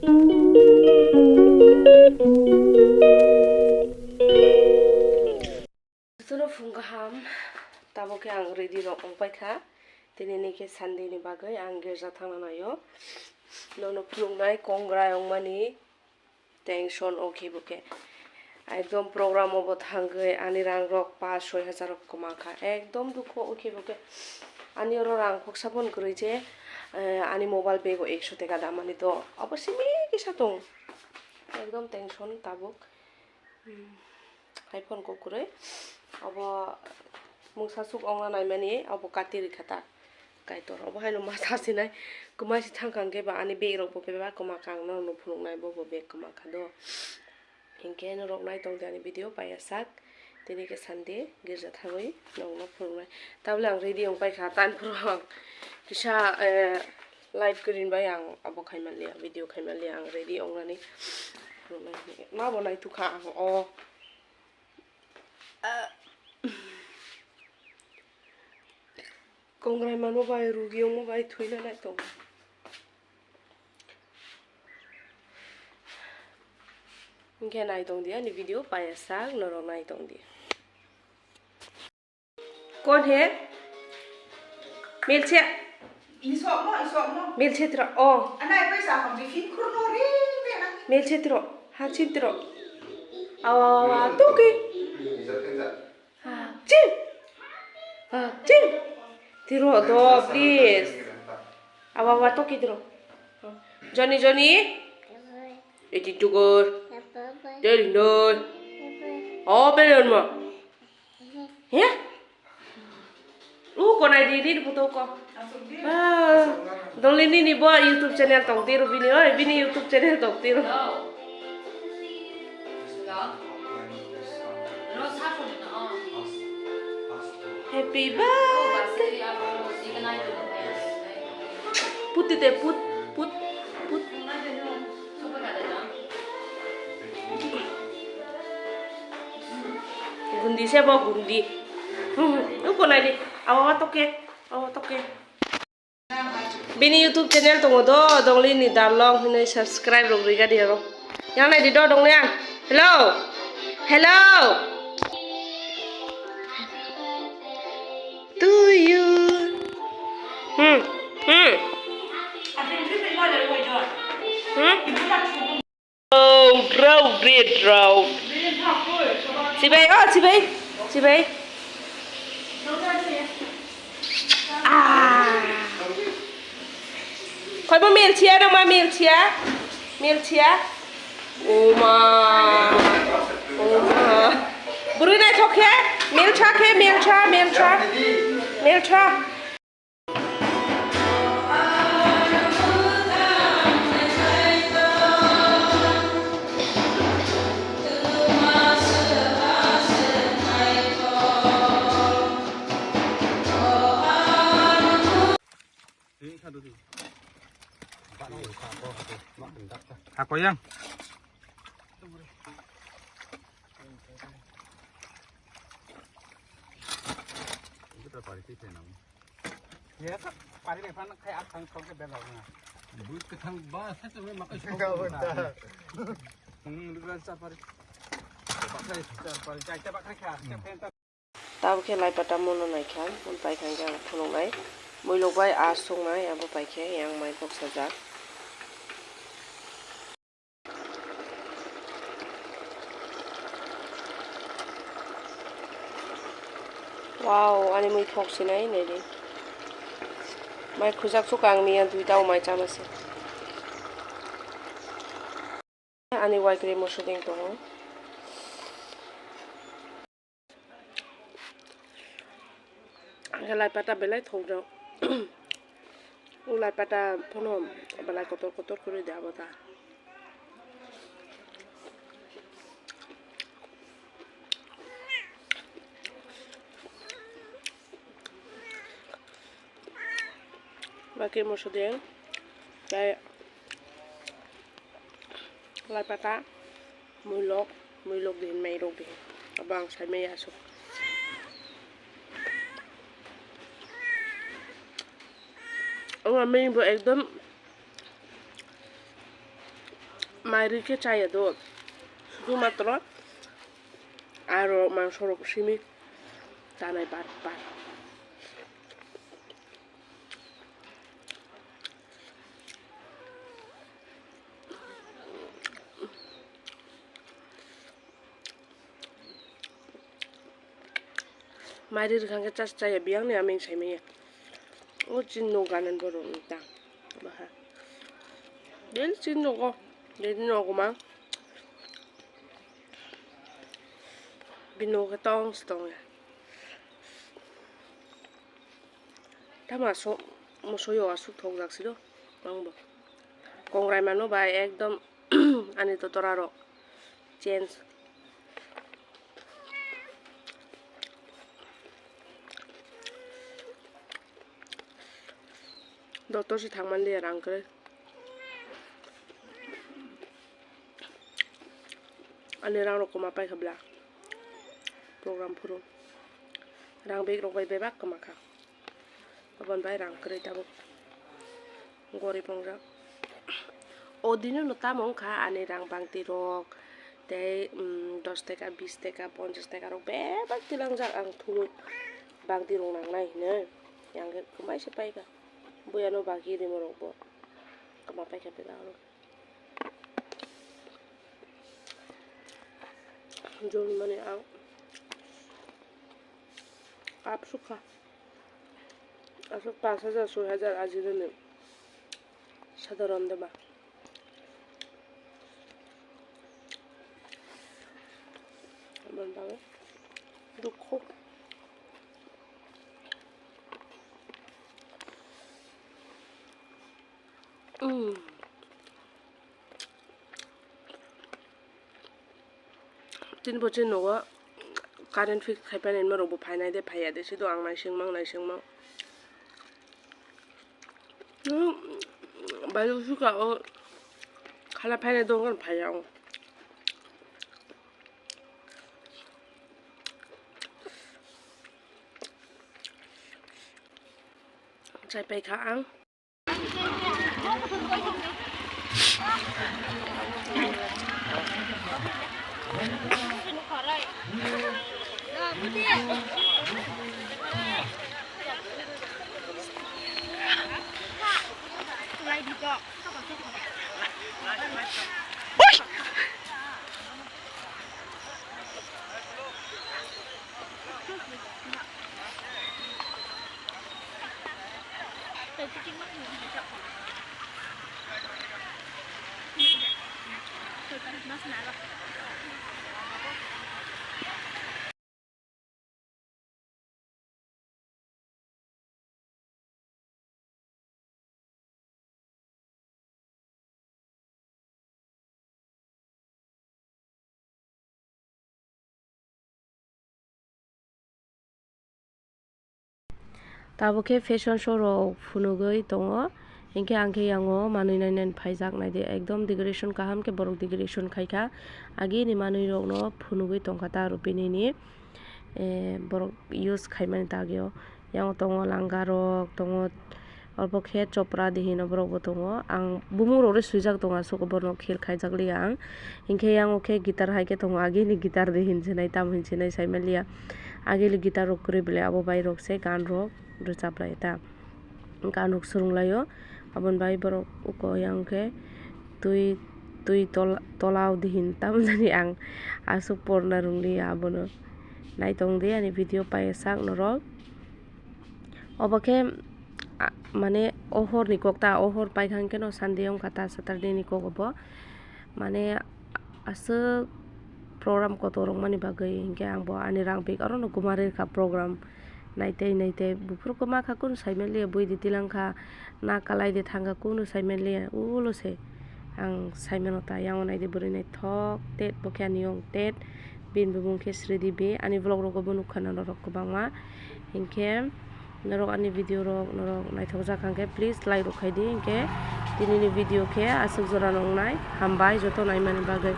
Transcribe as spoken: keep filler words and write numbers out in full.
Jotono phung kaham, tabuk khe ang ready rok wng paikha. Tini ni khe Sunday ni bagwi ang girja thangna naio. Nono phunuknai kongrai wngmani tension o khe bo khe. Ekdom program o bo thangwi ani rang rok pash soi hajar rok kwma kha. Ekdom dukhu o khe bo khe. Ani oro rang khoksa phon kwrwi je, eh, ani mobile bag o ekso teka damani do. Abo simi kisa tong. Ekdom tension tabuk. Hmm. Hai phone kok kwrwi. Abo mungsa suk ongna naimani abo kati rikha ta. Kaitor obo haino ma sasinai. Kwma si thang kha hwnkhe ba ani bag rok bo bebak kwma kha ang norokno phunuknai bo bo bag kwma kha do. Hinkhe norok nai tongdi ani video paiya sak. Tini khe Sunday girja thangwi norokno phunuknai. Tabole ang ready wng paikha tan phuru ang kisa, eh, live kwrwini bai ang abo khai manliya, video khai manliya, ang ready wngnani. Ma bo naitukha ang o. Ah. Kongrai manmo bai, rugi wngmo bai, thwina nai tongo. Hinkhe nai tongdi ani video paiya sak, norok nai tongdi. Kon he? Milse. Isokno, isokno. Milse tira. Oh. Anai paisa hom bifin khurno ri de na. Milse tiro. Ha chin tiro. Awa, awa, awa, tuki. Ha chin. Ha chin. Tiro do, please. Awa, awa, toki tiro. Johnny, Johnny. Iti tukur. Teri noi. Oh, pele ma. He? U konai di, di photo ko. Ah, dongli nini bo YouTube channel tong tiru bini, oi, bini YouTube channel tong tiru. Happy birthday. Put tite, put, put, put. Gundi se bo gundi. Hmm, uko nai di. Awa, awa, toke. Awa, toke. Bini YouTube channel tongo do, Dongli ni Darlong hinui subscribe rok rwgadi oro. Yang nai di do, Dongli ang. Hello. Hello. To you. Hmm. Hmm. Hmm. Road, road, red road. Chibai, oh, chibai. Chibai. Ah. Khoi bo milchia, no ma milchia. Milchia. Oma. Oma. Burui naithok khe. Milcha khe, milcha, milcha. Milcha. Hakoyang. Buit kwthang ba sa chwng makai sok. Hmm, lugra sa pari. Ba khai, ba khai kha. Tabuk khe lai pata mono naikha, paikha hwnkhe ang phunuknai. Muilok bai a suknai, abo paikhe yang mai boksajak. Wow, ani mui thok sinai naidi. Mai khujak sukha ang miya duita o mai chama se. Ani waikwrwi moso ding tongo. Ang khe lai pata belai thokjak. O lai pata phano belai kotor kotor kwrwi de abo ta. Bakhe moso de tei lai pata, muilok, muilok din, mairok din. Abo ang saimaya aswk. Abo ang bo ekdom Mairwi khe chaya do, sudu matro aro mangso rok simi tanai bar bar. Mairwi rwkha khe chas chaya biyang ni aming sai manya. O chini nok ganan borok ni ta. Baha. Del chini nogo. Del nogo ma. Bini nogo tong si tong ya. Tamo aswk mosoyo aswk thokjak si do. Ang bo. Kongrai mano bai ekdom ani totora rok. Change. Doctor se thangmani liya rang kwrwi. Ani rang rok kwma paikha bla. Program phuru. Rang bag rok bai bebak kwma kha. Aboni bai rang kwrwi tabuk. Gorib wngjak. O dino no tamo wngkha ani rang bangti rok. Tei, mm, dos teka, bis teka, ponchas teka rok bebak tilangjak ang thumwi bangti rok nangnai hinwi. Yang khe kwmaisa paikha. Buya no bagi rimo rok bo. Kwma paikha bebak rok. Jolmani ang apsukha. Aswk pash hajar, soi hajar ajinani sadharon de ba. Aboni bagwi dukhu. Mm. Tini bo chini nogo current fix khai painai, norok bo phainai de, phaiya de, sido ang naisingmang, naisingmang. Hmm, bai suka o khala phainai dong phaiya o. Chai paikha ang. Tabuk khe fashion show rok phunugwi tongo, hinkhe ang khe yango manwi nainani phaijak, naidi ekdom decoration kaham khe borok decoration khaikha, agini manwi rokno phunugwi tongkha ta rupini ni. Eh, borok use khaimani dagio. Yang tongo langa rok, tongo, obo khe chopra de hino borok bo tongo. Ang bumung rok le swijak tongo, aswk bono khel khaijak liya ang. Hinkhe yang o khe guitar hai khe tongo, agini guitar de hinsinai, tamo hinsinai saimaliya. Agili guitar rok kwrwi belai, abo bai rok se gan rok rwchap lai ta. Gan rok swrwng laio. Aboni bai borok uko yang khe twi, twi tola, tola o dihin tamjani ang aswk porna rwngli abono. Naitong di ani video paisa sak norok. Obo khe, a, mane o hor ni kok ta, o hor paikha hwnkhe no Sunday wngkha ta, Saturday ni kok obo. Mane aswk program kotor wngmani bagwi hinkhe ang bo ani rang bag aro no kwma rwkha program. Naitei naitei buphuru kwma kha, kunu saimanliya, buidi tilangkha, na kalai de thangkha, kunu saimanliya, ulo se ang saimano ta. Yang naidi bwrwi naithok tet, bo khe ani yong tet, bini bumung khe Sridevi. Ani vlog rogo bo nukha na norok kwbangma, hinkhe norok ani video rok norok naithokjak hwnkhe please like rok khaidi, hinkhe tinini video khe aswk jora no wngnai, hambai joto naimani bagwi.